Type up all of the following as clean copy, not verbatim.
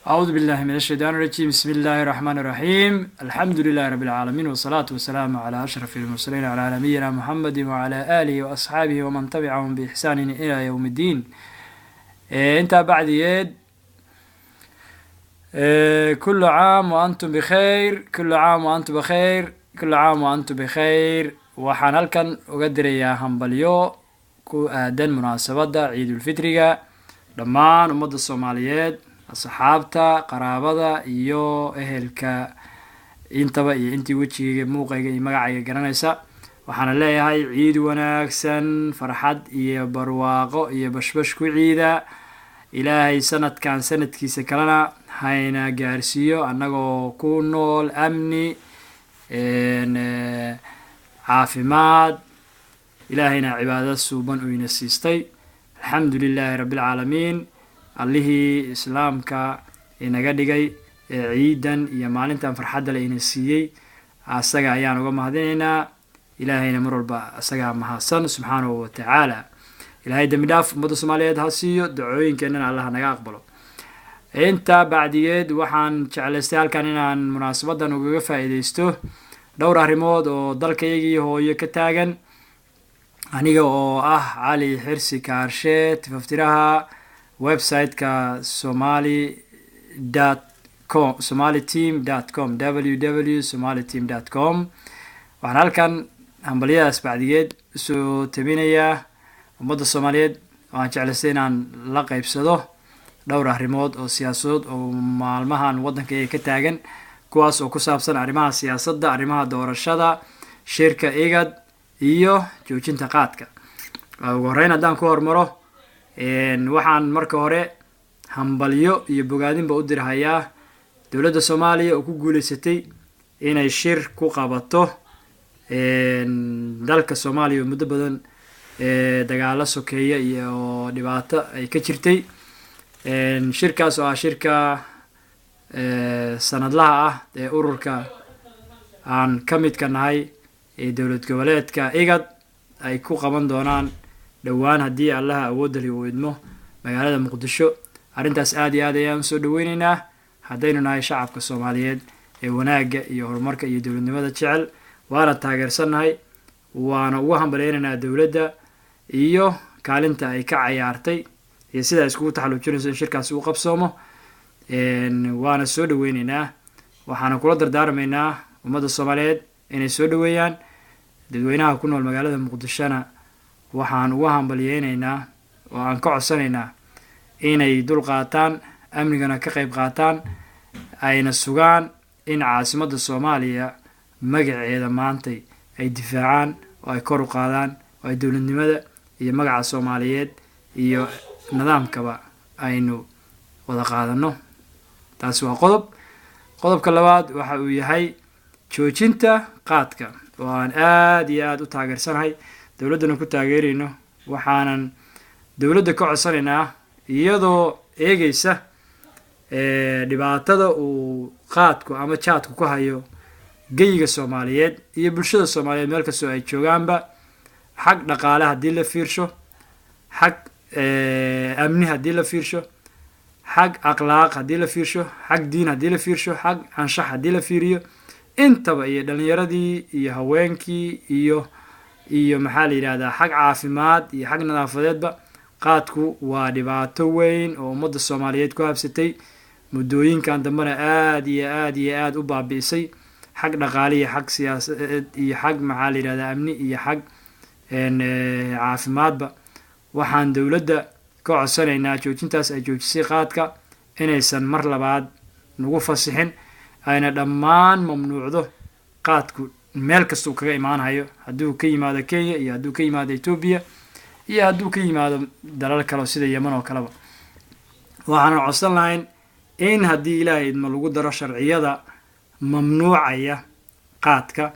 أعوذ بالله من الشيطان الرجيم، بسم الله الرحمن الرحيم، الحمد لله رب العالمين، والصلاة والسلام على أشرف المرسلين، على نبينا محمد وعلى آله وأصحابه ومن تبعهم بإحسان إلى يوم الدين. Intaa bacdiyeed، كل عام وأنتم بخير، كل عام وأنتم بخير، كل عام وأنتم بخير. Waxaan halkan uga dirayaa hambalyo ku aadan munaasabadda Ciidulfitriga dhammaan ummadda Soomaaliyeed, asxaabta, qaraabada iyo ehelka intaba, iyo intii wejigayga, muuqayga iyo magacayga garanaysa. Waxaana leeyahay ciid wanaagsan, farxad iyo barwaaqo iyo bashbash ku ciida. Ilaahay sanadkan sanadkiisa kalena hayna gaarsiiyo annagoo ku nool amni, caafimaad, Ilaahayna cibaado suuban uu ina siistay. Alxamdu lilaahi rabbilcaalamiin, Allihii Islaamka inaga dhigay ee ciidan iyo maalintan farxadda le ina siiyey, asaga ayaan uga mahadinaynaa. Ilaahayna mar walba asagaa mahadsan, subxaanahu watacaala. Ilaahay dembi dhaaf ummadda Soomaaliyeed ha siiyo, dacooyinkeenana Allah naga aqbalo. Intaa bacdigeed, waxaan jeclaystay halkan inaan munaasabadan ugaga faa-iideysto dhowr arrimood oo dalkaygii hooyo ka taagan. Aniga oo ah Cali Xirsi Kaarshe, tifaftiraha website-ka somali.com, somali team.com, www.somali team.com, waxaan halkan hambalyadaas bacdigeed usoo tabinayaa ummadda Soomaaliyeed. Waxaan jeclaystay inaan la qeybsado dhowr arrimood oo siyaasadood oo maalmahan waddanka ka taagan, kuwaas oo ku saabsan arrimaha siyaasadda, arrimaha doorashada, shirka IGAD iyo joojinta qaadka. Ugu horreyn, haddaan ku hormaro, waxaan marka hore hambalyo iyo bogaadinba u dirhayaa dowladda Soomaaliya oo ku guuleysatay inay shir ku qabato dalka Soomaaliya oo muddo badan dagaalo sokeeya iyo dhibaato ay ka jirtay. Shirkaas oo ah shirka sanadlaha ah ee ururka aan ka midka nahay ee dowlad goboleedka IGAD ay ku qaban doonaan dhowaan, haddii Allaha awoodali uu idmo, magaalada Muqdisho. Arrintaas aad iyo aad ayaan usoo dhaweyneynaa haddaynu nahay shacabka Soomaaliyeed ee wanaagga iyo horumarka iyo dowladnimada jecel. Waana taageersannahay, waana ugu hambaleynaynaa dowladda iyo kaalinta ay ka cayaartay iyo sida ay iskugu taxaluujinayso in shirkaasi uu qabsoomo. Waana soo dhaweyneynaa, waxaana kula dardaarmaynaa ummadda Soomaaliyeed inay soo dhaweeyaan. Dadweynaha ku nool magaalada Muqdishona waxaan ugu hambalyeyneynaa oo aan ka codsanaynaa inay dul qaataan, amnigana ka qeyb qaataan, ayna sugaan in caasimadda Soomaaliya magaceeda maantay ay difaacaan oo ay kor u qaadaan, oo ay dowladnimada iyo magaca Soomaaliyeed iyo nidaamkaba aynu wada qaadano. Taasi waa qodob. Qodobka labaad waxa uu yahay joojinta qaadka, oo aan aada iyo aada u taageersanahay, dowladdana ku taageerayno. Waxaanan dowladda ka codsanaynaa, iyadoo eegeysa dhibaatada uu qaadku ama jaadku ku hayo geyiga Soomaaliyeed iyo bulshada Soomaaliyeed meel kastoo ay joogaanba, xag dhaqaale haddii la fiirsho, xag amni haddii la fiirsho, xag akhlaaq haddii la fiirsho, xag diin haddii la fiirsho, xag anshax haddii la fiiriyo intaba, iyo dhalinyaradii iyo haweenkii iyo maxaa la yidhahdaa, xag caafimaad iyo xag nadaafadeedba, qaadku waa dhibaato weyn oo ummadda Soomaaliyeed ku habsatay, muddooyinkan dambena aada iyo aada iyo aada u baabi'isay, xag dhaqaale iyo xag siyaasadeed iyo xag, maxaa la yidhahdaa, amni iyo xag caafimaadba. Waxaan dowladda ka codsanaynaa joojintaas ay joojisay qaadka inaysan mar labaad nagu fasixin, ayna dhammaan mamnuucdo qaadku meel kasta uu kaga imaanayo, hadduu ka yimaado Kenya iyo hadduu ka yimaado Etoobiya iyo hadduu ka yimaado dalal kale sida Yeman oo kaleba. Waxaanan codsan lahayn in haddii Ilaahay idmo lagu daro sharciyada mamnuucaya qaadka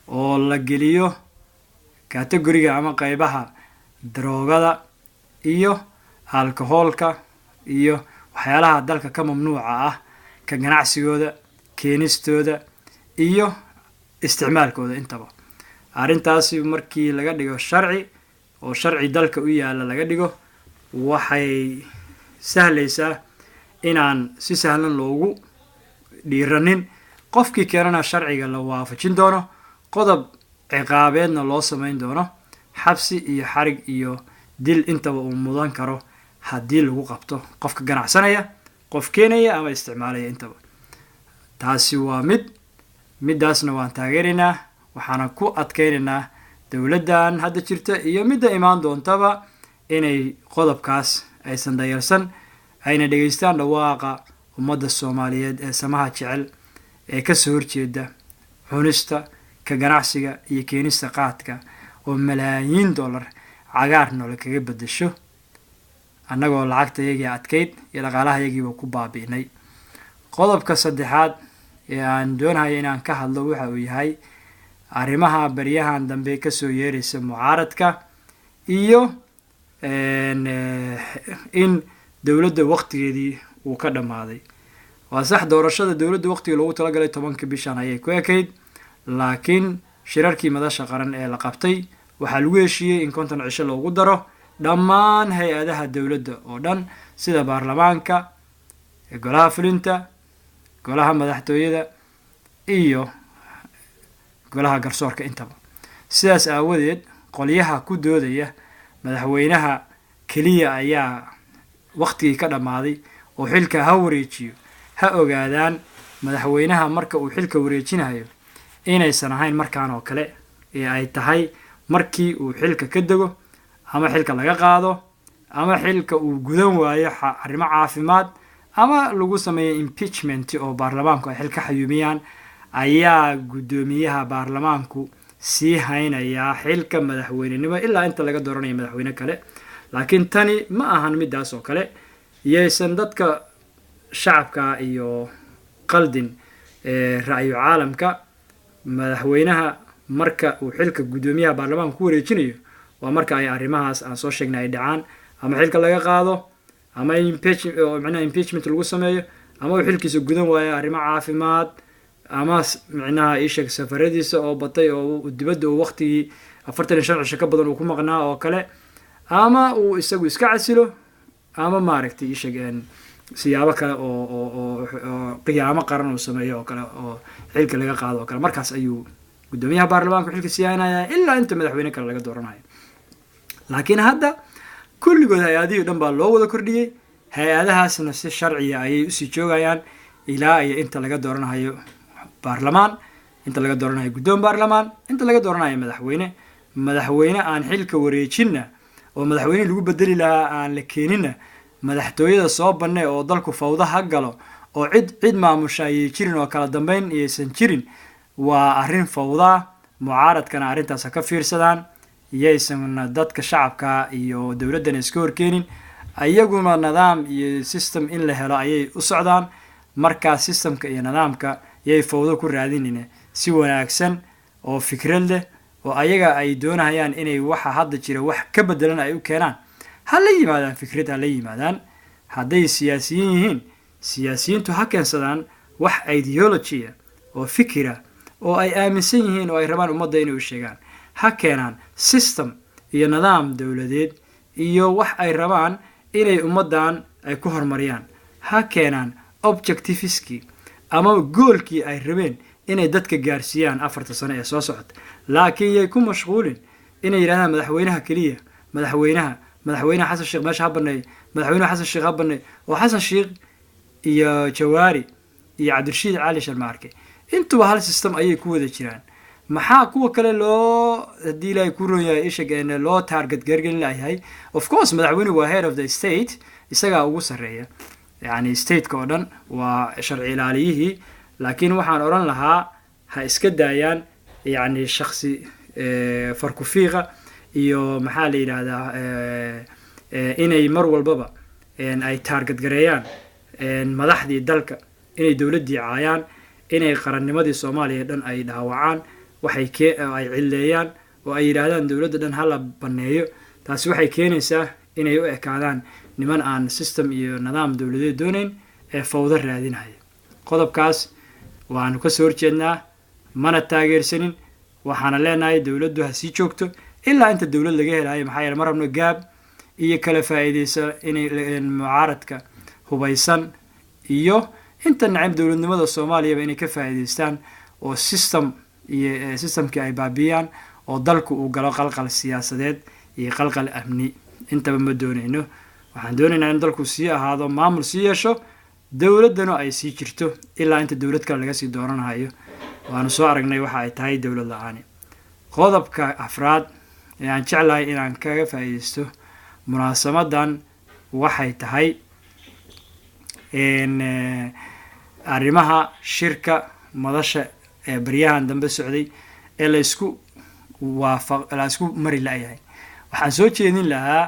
oo la geliyo category-ga ama qeybaha daroogada iyo alcohol-ka iyo waxyaalaha dalka ka mamnuuca ah, ka ganacsigooda, keenistooda iyo isticmaalkooda intaba. Arrintaasi markii laga dhigo sharci oo sharci dalka u yaalla laga dhigo, waxay sahlaysaa Inaan si sahlan loogu dhiiranin, qofkii keenana sharciga la waafajin doono, qodob ciqaabeedna loo sameyn doono, xabsi iyo xarig iyo dil intaba uu mudan karo haddii lagu qabto qofka ganacsanaya, qof keenaya ama isticmaalaya intaba. Taasi waa mid. Middaasna waan taageeraynaa, waxaana ku adkeynaynaa dowladdan hadda jirta iyo midda imaan doontaba inay qodobkaas aysan dayalsan, ayna dhegeystaan dhawaaqa ummadda Soomaaliyeed ee samaha jecel ee kasoo horjeeda cunista, ka ganacsiga iyo keenista qaadka oo malaayiin dollar cagaar noole kaga bedesho, annagoo lacagta yagii adkayd iyo dhaqaalaha yagiiba ku baabi'nay. Qodobka saddexaad ee aan doonayo inaan ka hadlo waxa uu yahay arrimaha baryahan dambe kasoo yeeraysa mucaaradka iyo in dowladda waqtigeedii uu ka dhammaaday. Waa sax, doorashada dowladda waqtigii loogu talagalay 10-ka bishan ayay ku ekayd, laakiin shirarkii Madasha Qaran ee la qabtay waxaa lagu heshiiyey in 50 cisho loogu daro dhammaan hay-adaha dowladda oo dhan, sida baarlamaanka, golaha fulinta, golaha madaxtooyada iyo golaha garsoorka intaba. Sidaas aawadeed, qolyaha ku doodaya madaxweynaha keliya ayaa waqtigii ka dhammaaday oo xilka ha wareejiyo, ha ogaadaan madaxweynaha marka uu xilka wareejinayo inaysan ahayn markaan oo kale, ee ay tahay markii uu xilka ka dego ama xilka laga qaado ama xilka uu gudan waayo arrimo caafimaad ama lagu sameeyo impeachment oo baarlamaanku ay xil ka xayuumiyaan, ayaa guddoomiyaha baarlamaanku sii haynayaa xilka madaxweynenimo ilaa inta laga dooranayo madaxweyne kale. Laakiin tani ma ahan midaas oo kale. Yaysan dadka shacabka iyo qaldin ra'yu caalamka. Madaxweynaha marka uu xilka guddoomiyaha baarlamaanka ku wareejinayo waa marka ay arrimahaas aan soo sheegnay ay dhacaan, ama xilka laga qaado ama micnaha impeachment lagu sameeyo, ama uu xilkiisa gudan waayo arrimo caafimaad, ama micnaha iisheeg safaradiisa oo batay oo dibadda uu waqtigii 45 cisho ka badan uu ku maqnaa oo kale, ama uu isagu iska casilo, ama maaragtay iisheeg siyaabo kale oo qiyaamo qaran uu sameeyo oo kale oo xilka laga qaado oo kale. Markaas ayuu guddoomiyaha baarlamaanku xilka siyaanaya ilaa inta madaxweyne kale laga dooranayo. Laakiin hadda kulligood hay-adihii dhan baa loo wada kordhiyey, hay-adahaasna si sharciya ayay usii joogayaan ilaa iyo inta laga dooranayo baarlamaan, inta laga dooranayo guddoon baarlamaan, inta laga dooranayo madaxweyne. Madaxweyne aan xilka wareejinna oo madaxweyne lagu bedeli lahaa aan la keeninna, madaxtooyada soo banne oo dalku fawda ha galo oo cid cid maamusha ayay jirin oo kala dambeyn iyaysan jirin, waa arrin fawdaa. Mucaaradkana arrintaas ha ka fiirsadaan, yaysan dadka shacabka iyo dowladdana iska horkeenin. Iyaguna nidaam iyo system in la helo ayay u socdaan. Markaa systemka iyo nidaamka yay fawdo ku raadinine, si wanaagsan oo fikrad leh oo ayaga ay doonayaan inay waxa hadda jira wax ka bedelan ay u keenaan ha la yimaadaan, fikrad ha la yimaadaan. Hadday siyaasiyiin yihiin, siyaasiyiintu ha keensadaan wax ideology ah oo fikira oo ay aaminsan yihiin oo ay rabaan ummadda inay u sheegaan. Ha keenaan system iyo nidaam dowladeed iyo wax ay rabaan inay ummaddan ay ku horumariyaan. Ha keenaan objectiveskii ama goalkii ay rabeen inay dadka gaarsiiyaan 4-ta sano ee soo socota. Laakiin yay ku mashquulin inay yidhahdaan madaxweynaha keliya, madaxweynaha, madaxweynaha Xasan Sheekh meesha ha baneeyo, madaxweynaha Xasan Sheekh ha baneeyo. Oo Xasan Sheekh iyo Jawaari iyo Cabdirashiid Cali Sharmaarke intuba hal system ayay ku wada jiraan. Maxaa kuwa kale loo, haddii Ilaahay ku roon yahay ishag, loo target gargelin layahay? Of course, madaxweynuhu waa head of the state, isagaa ugu sarreeya yacni stateka oo dhan, waa sharci ilaaliyihii. Laakiin waxaan odhan lahaa ha iska daayaan yacni shaksi farkufiiqa iyo maxaa la yidhaahdaa inay mar walbaba ay target gareeyaan madaxdii dalka, inay dowladdii caayaan, inay qarannimadii Soomaaliya dhan ay dhaawacaan, waxay kee ay cilleeyaan oo ay yidhaahdaan dowladda dhan hala banneeyo. Taasi waxay keenaysaa inay u ekaadaan niman aan system iyo nidaam dowladeed doonayn ee fawdo raadinaya. Qodobkaas waanu kasoo horjeednaa, mana taageersanin. Waxaana leenahay dowladdu ha sii joogto ilaa inta dowlad laga helayo. Maxaa yeele, ma rabno gaab iyo kala faa'iideysa inay mucaaradka hubaysan. iyo inta nacab dowladnimada Soomaaliyaba inay ka faa'iidaystaan oo system iyo systemkii ay baabiyaan oo dalku uu galo qalqal siyaasadeed iyo qalqal amni. Intaba ma doonayno. Waxaan doonaynaa in dalku sii ahaado maamul sii yeesho, dowladdana ay sii jirto ilaa inta dowlad kale laga sii dooranahayo. Waanu soo aragnay waxa ay tahay dowlad la-aani. Qodobka afraad ee aan jeclahay inaan kaga faa'iidaysto munaasamadan waxay tahay arrimaha shirka madasha ee baryahan dambe socday ee laysku waafaq la isku mari la-yahay. Waxaan soo jeedin lahaa,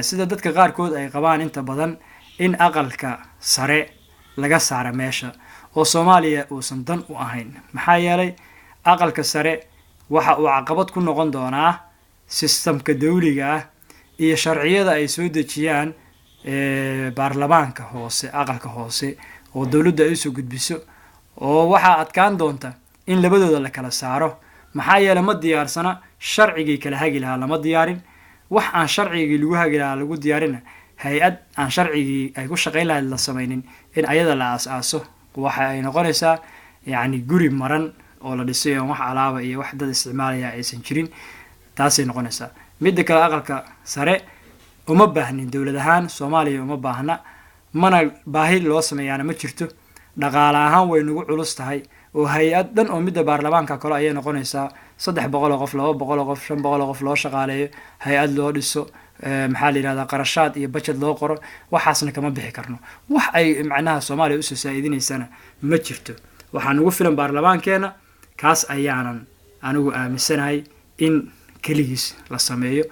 sida dadka qaarkood ay qabaan inta badan, in aqalka sare laga saara meesha oo Soomaaliya uusan dan u ahayn. Maxaa yeelay aqalka sare waxa uu caqabad ku noqon doonaa sistamka dawliga ah iyo sharciyada ay soo dejiyaan baarlamaanka hoose, aqalka hoose, oo dowladdu ay usoo gudbiso, oo waxaa adkaan doonta in labadooda la kala saaro. Maxaa yeeley ma diyaarsana sharcigii kala hagi lahaa, lama diyaarin. Wax aan sharcigii lagu hagi lahaa lagu diyaarina, hay-ad aan sharcigii ay ku shaqayn lahayd la samaynin, in ayada la aas-aaso waxa ay noqonaysaa yacni guri maran oo la dhisay oon wax alaaba iyo wax dad isticmaalaya aysan jirin, taasay noqonaysaa. Midda kale, aqalka sare uma baahnin dowlad ahaan, Soomaaliya uma baahna, mana baahi loo sameeyaana ma jirto. Dhaqaale ahaan way nagu culus tahay oo hay-ad dhan oo midda baarlamaanka kale ayay noqonaysaa, 300 oo qof, 200 oo qof, 500 oo qof loo shaqaaleeyo, hay-ad loo dhiso, maxaa la yihahdaa, qarashaad iyo budget loo qoro. Waxaasna kama bixi karno. Wax ay macnaha Soomaaliya usoo saa-iidinaysana ma jirto. Waxaa nagu filan baarlamaankeena, kaas ayaanan anigu aaminsanahay in keligiis la sameeyo.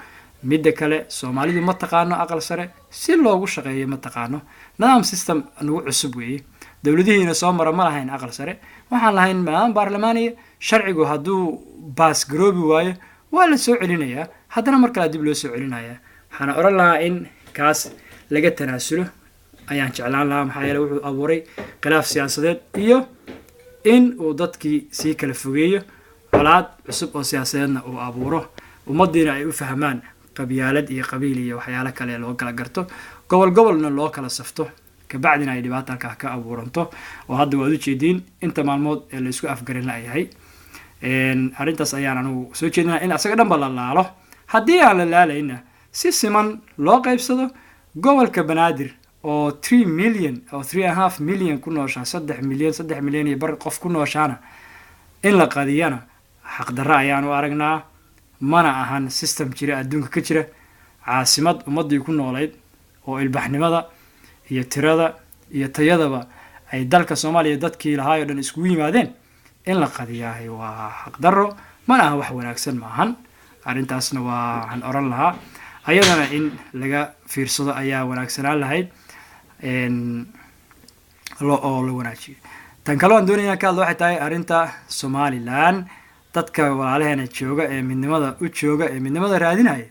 Midda kale, Soomaalidu ma taqaano aqal sare si loogu shaqeeyo, ma taqaano nidaam, system nagu cusub weeye. Dowladihiina soo mara ma lahayn aqal sare, waxaan lahayn nidaam baarlamaaniya. Sharcigu hadduu baas garoobi waayo waa la soo celinayaa, haddana mar kale dib loo soo celinayaa. Waxaana odhan lahaa in kaas laga tanaasulo ayaan jeclaan lahaa. Maxaa yeele wuxuu abuuray khilaaf siyaasadeed iyo in uu dadkii sii kala fogeeyo, colaad cusub oo siyaasadeedna uu abuuro, ummaddiina ay u fahmaan qabyaalad iyo qabiil iyo waxyaalo kale loo kala garto, gobol gobolna loo kala safto, kabacdina ay dhibaata halkaa ka abuuranto. Oo hadda waad ujeediin inta maalmood ee laysku afgarin la-yahay. Arrintaas ayaan anigu soo jeedinaa, in asaga dhanba la laalo. Haddii aan la laalayna, si siman loo qaybsado. Gobolka Banaadir oo 3 million oo 3.5 million ku nooshaa, 3 milyan, 3.5 milyan qof ku nooshaana, in la qadiyana xaqdarro ayaan u aragnaa, mana ahan system jira adduunka ka jira. Caasimad ummaddii ku noolayd oo ilbaxnimada iyo tirada iyo tayadaba ay dalka Soomaaliya dadkii lahaay o dhan iskugu yimaadeen, in la qadiyaahay waa xaqdarro, mana aha wax wanaagsan maahan. Arrintaasna waxaan oran lahaa ayadana in laga fiirsado ayaa wanaagsanaan lahayd oo la wanaajiyo. Tan kale aan doonaya ka hadla waxay tahay arrinta Somaliland. Dadka walaalaheena jooga ee midnimada u jooga ee midnimada raadinaya,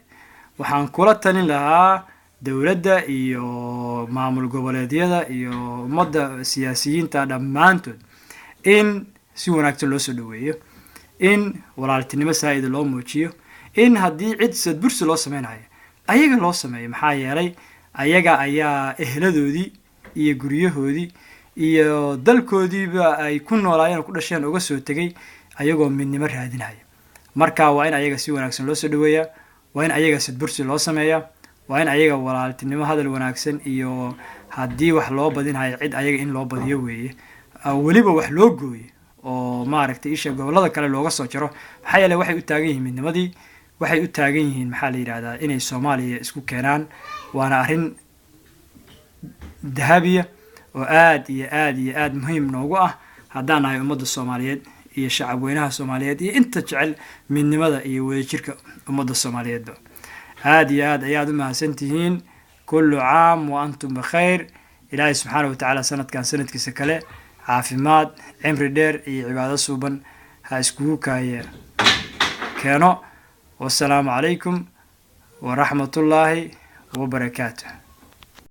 waxaan kula talin lahaa dowladda iyo maamul goboleedyada iyo ummadda siyaasiyiinta dhammaantood in si wanaagsan loo soo dhaweeyo, in walaaltinimo saa-ida loo muujiyo, in haddii cid sadbursi loo sameynayo ayaga loo sameeyo. Maxaa yeelay ayaga ayaa ehladoodii iyo guryahoodii iyo dalkoodiiba ay ku noolaayeen oo ku dhasheen uga soo tegay ayagoo midnimo raadinaya. Marka waa in ayaga si wanaagsan loo soo dhaweeyaa, waa in ayaga sadbursi loo sameeyaa, waa in ayaga walaaltinimo, hadal wanaagsan, iyo haddii wax loo badinhayo cid ayaga in loo badiyo weeye, weliba wax loo gooyo oo maaragtay isha gobollada kale looga soo jaro. Maxaa yeele waxay u taagan yihiin midnimadii, waxay u taagan yihiin, maxaa la yidhahdaa, inay Soomaaliya isku keenaan, waana arrin dahabiya oo aad iyo aad iyo aad muhiim noogu ah haddaan nahay ummadda Soomaaliyeed iyo shacab weynaha Soomaaliyeed iyo inta jecel midnimada iyo wadajirka ummadda Soomaaliyeedba. Aad iyo aad ayaad u mahadsantihiin. Kullu caam wa antum bikhayr. Ilaahay subxaana wa tacaala sanadkan sanadkiisa kale caafimaad, cimri dheer iyo cibaado suuban ha iskugu kaaye keeno. Wasalaamu calaykum waraxmatullaahi wabarakaatu.